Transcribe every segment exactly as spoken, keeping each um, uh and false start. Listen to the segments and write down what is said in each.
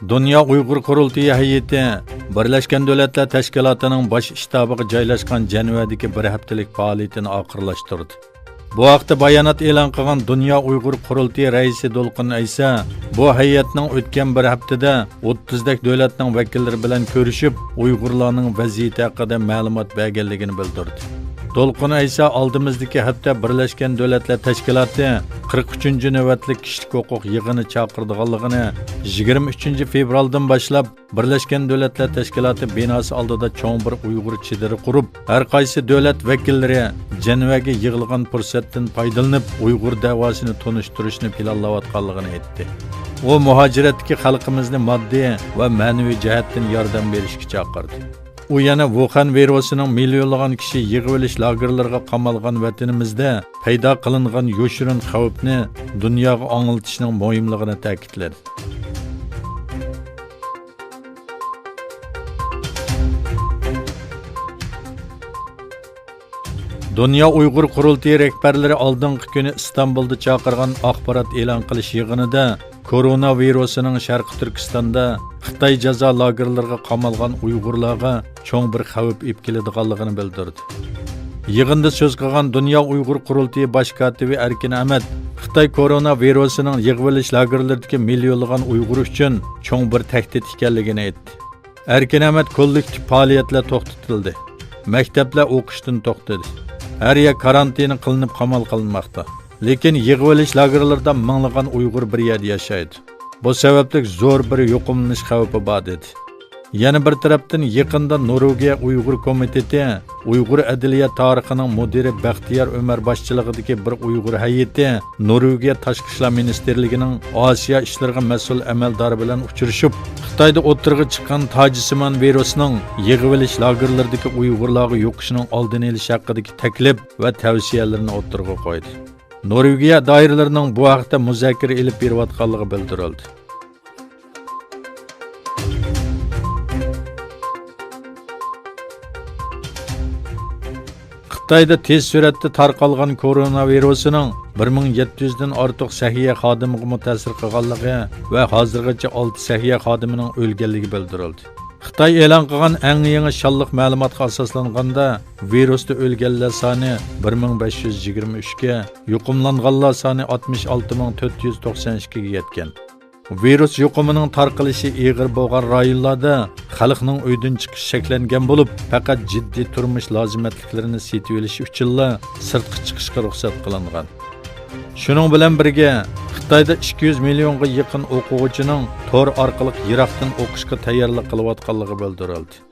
دۇنيا ئۇيغۇر قۇرۇلتىيى ھەيئىتى بىرلەشكەن دۆلەتلەر تەشكىلاتىنىڭ باش شتابىغا جايلاشقان جەنۋەدىكى بىر ھەپتىلىك پائالىيىتىنى ئاخىرلاشتۇردى. بۇ ھەقتە بايانات ئېلان قىلغان دۇنيا ئۇيغۇر قۇرۇلتىيى رەئىسى دولقۇن ئەيسا، بۇ ھەيئەتنىڭ ئۆتكەن بىر ھەپتىدە ئوتتۇزدەك دۆلەتنىڭ ۋەكىللىرى بىلەن كۆرۈشۈپ، ئۇيغۇرلارنىڭ ۋەزىيىتى ھەققىدە مەلۇمات بەرگەنلىكىنى بىلدۈردى. دولقۇن ئەيسا ئالدىمىزدىكى ھەپتە بىرلەشكەن دۆلەتلەر تەشكىلاتى قىرىق ئۈچىنچى نۆۋەتلىك كىشىلىك ھوقۇق يىغىنى چاقىرىدىغانلىقىنى، يىگىرمە ئۈچىنچى فېۋرالدىن باشلاپ بىرلەشكەن دۆلەتلەر تەشكىلاتى بىناسى ئالدىدا چوڭ بىر ئۇيغۇر چېدىرى قۇرۇپ، ھەر قايسى دۆلەت ۋەكىللىرى جەنۋەگە يىغىلغان پۇرسەتتىن پايدىلىنىپ، ئۇيغۇر دەۋاسىنى تونۇشتۇرۇشنى پىلانلاۋاتقانلىقىنى ئېيتتى. ئۇ مۇھاجىرەتتىكى خەلقىمىزنى ماددىي ۋە مەنىۋى جەھەتتىن ياردەم بېرىشكە چاقىردى. ئۇ يەنە ۋۇخەن ۋىرۇسىنىڭ مىليونلىغان كىشى يىغىۋېلىش لاگېرلىرىغا قامالغان ۋەتىنىمىزدە پەيدا قىلىنغان يوشۇرۇن خەۋپنى دۇنياغا ئاڭلىتىشنىڭ مۇھىملىقىنى تەكىتلىدى. دۇنيا ئۇيغۇر قۇرۇلتىيى رەھبەرلىرى ئالدىنقى كۈنى ئىستانبۇلدا چاقىرغان ئاخبارات ئېلان قىلىش يىغىنىدا كورونا ۋىرۇسىنىڭ شەرقىي تۈركىستاندا خىتاي جازا لاگېرلىرىغا قامالغان ئۇيغۇرلارغا چوڭ بىر خەۋپ ئېلىپ كېلىدىغانلىقىنى بىلدۈردى. يىغىندا سۆز قىلغان دۇنيا ئۇيغۇر قۇرۇلتىيى باش كاتىپى ئەركىن ئەمەت خىتاي كورونا ۋىرۇسىنىڭ يىغىۋېلىش لاگېرلىرىدىكى مىليونلىغان ئۇيغۇر ئۈچۈن چوڭ بىر تەھدىت ئىكەنلىكىنى ئېيتتى. ئەركىن ئەمەت كوللېكتىپ پائالىيەتلەر توختىتىلدى. مەكتەپلەر ئوقۇشتىن توختىدى. ھەر يەر كارانتىنا قىلىنىپ قامال قىلىنماقتا. لېكىن يىغىۋېلىش لاگېرلىرىدا مىڭلىغان ئۇيغۇر بىر يەردە ياشايدۇ. بۇ سەۋەبلىك زور بىر يۇقۇملىنىش خەۋپى بار، دېدى. يەنە بىر تەرەپتىن، يېقىندا نورۋېگىيە ئۇيغۇر كومىتېتى ئۇيغۇر ئەدلىيە تارىخىنىڭ مۇدىرى بەختىيار ئۆمەر باشچىلىقىدىكى بىر ئۇيغۇر ھەيئىتى نورۋېگىيە تاشقى ئىشلار مىنىستىرلىكىنىڭ ئاسىيا ئىشلىرىغا مەسئۇل ئەمەلدارى بىلەن ئۇچرىشىپ، خىتايدا ئوتتۇرىغا چىققان تاجسىمان ۋىرۇسنىڭ يىغىۋېلىش لاگېرلىرىدىكى ئۇيغۇرلارغا يۇقۇشىنىڭ ئالدىنى ئېلىش ھەققىدىكى تەكلىپ ۋە تەۋسىيەلىرىنى ئوتتۇرىغا قويدى. نورۋېگىيە دائىرىلىرىنىڭ بۇ ھەقتە مۇزاكىرە ئېلىپ بېرىۋاتقانلىقى بىلدۈرۈلدى. خىتايدا تېز سۈرئەتتە تارقالغان كورونا ۋىرۇسىنىڭ بىر مىڭ يەتتە يۈزدىن ئارتۇق سەھىيە خادىمىغىمۇ تەسىر قىلغانلىقى ۋە ھازىرغىچە ئالتە سەھىيە خادىمىنىڭ ئۆلگەنلىكى بىلدۈرۈلدى. خىتاي ئېلان قىلغان ئەڭ يېڭى شانلىق مەلۇماتقا ئاساسلانغاندا، ۋىرۇستا ئۆلگەنلەر سانى بىر مىڭ بەش يۈز يىگىرمە ئۈچكە، يۇقۇملانغانلار سانى ئاتمىش ئالتە مىڭ تۆت يۈز توقسان ئىككىگە يەتكەن. ۋىرۇس يۇقۇمىنىڭ تارقىلىشى ئېغىر بولغان رايونلاردا خەلقنىڭ ئۆيدىن چىقىش چەكلەنگەن بولۇپ، پەقەت جىددىي تۇرمۇش لازىمەتلىكلىرىنى سېتىۋېلىش ئۈچۈنلا سىرتقا چىقىشقا رۇخسەت قىلىنغان. شۇنىڭ بىلەن بىرگە، خىتايدا ئىككى يۈز مىليونغا يېقىن ئوقۇغۇچىنىڭ تور ئارقىلىق يىراقتىن ئوقۇشقا تەييارلىق قىلىۋاتقانلىقى بىلدۈرۈلدى.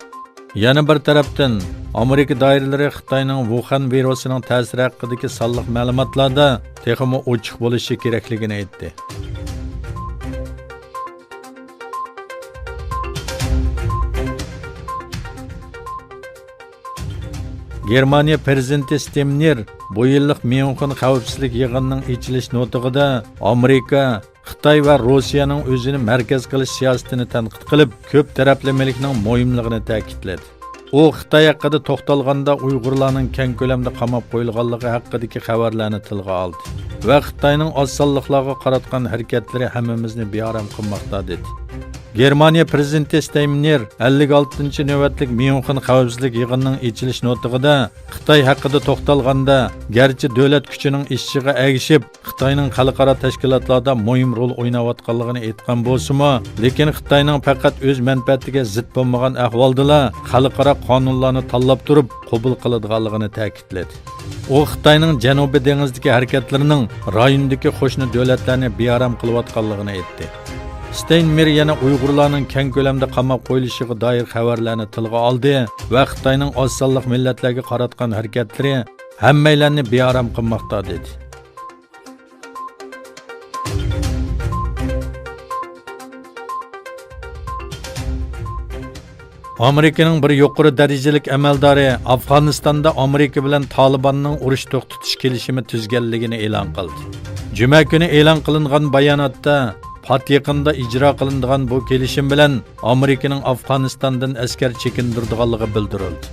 يەنە بىر تەرەپتىن، ئامېرىكا دائىرىلىرى خىتاينىڭ ۋۇخەن ۋىرۇسىنىڭ تەسىرى ھەققىدىكى سانلىق مەلۇماتلاردا تېخىمۇ ئوچۇق بولۇشى كېرەكلىكىنى ئېيتتى. گېرمانىيە پىرېزىدېنتى ستېينمېيېر بۇ يىللىق ميۇنخېن خەۋپسىزلىك يىغىنىنىڭ ئېچىلىش نۇتۇقىدا ئامېرىكا، خىتاي ۋە روسىيەنىڭ ئۆزىنى مەركەز قىلىش سىياسىتىنى تەنقىد قىلىپ، كۆپ تەرەپلىمىلىكنىڭ مۇھىملىقىنى تەكىتلىدى. ئۇ خىتاي ھەققىدە توختالغاندا، ئۇيغۇرلارنىڭ كەڭ كۆلەمدە قاماپ قويۇلغانلىقى ھەققىدىكى خەۋەرلەرنى تىلغا ئالدى ۋە خىتاينىڭ ئاز سانلىقلارغا قاراتقان ھەرىكەتلىرى ھەممىمىزنى بىئارام قىلماقتا، دېدى. گېرمانىيە پىرېزىدېنتى ستېينمېيېر ئەللىك ئالتىنچى نۆۋەتلىك ميۇنخېن خەۋپسىزلىك يىغىنىنىڭ ئېچىلىش نۇتۇقىدا خىتاي ھەققىدە توختالغاندا، گەرچە دۆلەت كۈچىنىڭ ئېشىشىغا ئەگىشىپ، خىتاينىڭ خەلقئارا تەشكىلاتلاردا مۇھىم رول ئويناۋاتقانلىقىنى ئېيتقان بولسىمۇ، لېكىن خىتاينىڭ پەقەت ئۆز مەنپەئەتىگە زىت بولمىغان ئەھۋالدىلا خەلقئارا قانۇنلارنى تاللاپ تۇرۇپ قوبۇل قىلىدىغانلىقىنى تەكىتلىدى. ئۇ خىتاينىڭ جەنۇبىي دېڭىزدىكى ھەرىكەتلىرىنىڭ رايوندىكى قوشنا دۆلەتلەرنى بىئارام قىلىۋاتقانلىقىنى ئېيتتى. ستېينمېيېر يەنە ئۇيغۇرلارنىڭ كەڭ كۆلەمدە قاماپ قويۇلۇشىغا دائىر خەۋەرلەرنى تىلغا ئالدى ۋە خىتاينىڭ ئاز سانلىق مىللەتلەرگە قاراتقان ھەرىكەتلىرى ھەممەيلەننى بىئارام قىلماقتا، دېدى. ئامېرىكىنىڭ بىر يۇقىرى دەرىجىلىك ئەمەلدارى ئافغانىستاندا ئامېرىكا بىلەن تالىباننىڭ ئۇرۇش توختىتىش كېلىشىمى تۈزگەنلىكىنى ئېلان قىلدى. جۈمە كۈنى ئېلان قىلىنغان باياناتتا، پات يېقىندا ئىجرا قىلىنىدىغان بۇ كېلىشىم بىلەن ئامېرىكىنىڭ ئافغانىستاندىن ئەسكەر چېكىندۈرىدىغانلىقى بىلدۈرۈلدى.